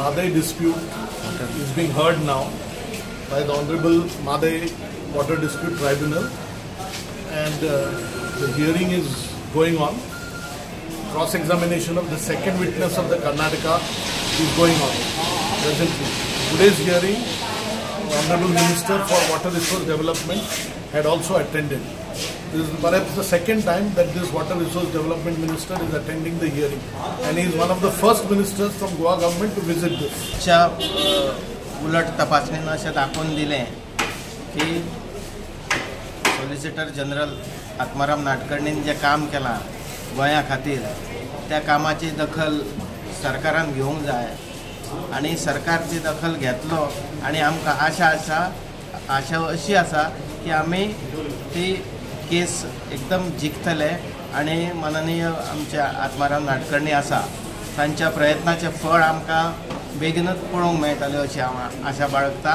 Mhadei dispute is being heard now by the Honorable Mhadei Water Dispute Tribunal, and the hearing is going on. Cross-examination of the second witness of the Karnataka is going on presently. Today's hearing, the Honorable Minister for Water Resource Development had also attended. This is perhaps the second time that this Water Resource Development Minister is attending the hearing, and he is one of the first ministers from Goa government to visit this. च्या उलट तपासणेन अशें दाखोवन दिलें की solicitor general Atmaram नाडकर्णीन जें काम केलां गोंया खातीर त्या कामाची दखल सरकारान घेवंक जाय आनी सरकार ती दखल घेतलो आनी आमकां आशा आसा, आशा अशी आसा की आमी ती केस एकदम जिखतले आनी माननीय आमचे आत्माराम नाडकर्णी आसा तांच्या प्रयत्नाचें फळ आमकां बेगीनूच पळोवंक मेळटलें अशी हांव आशा बाळगता.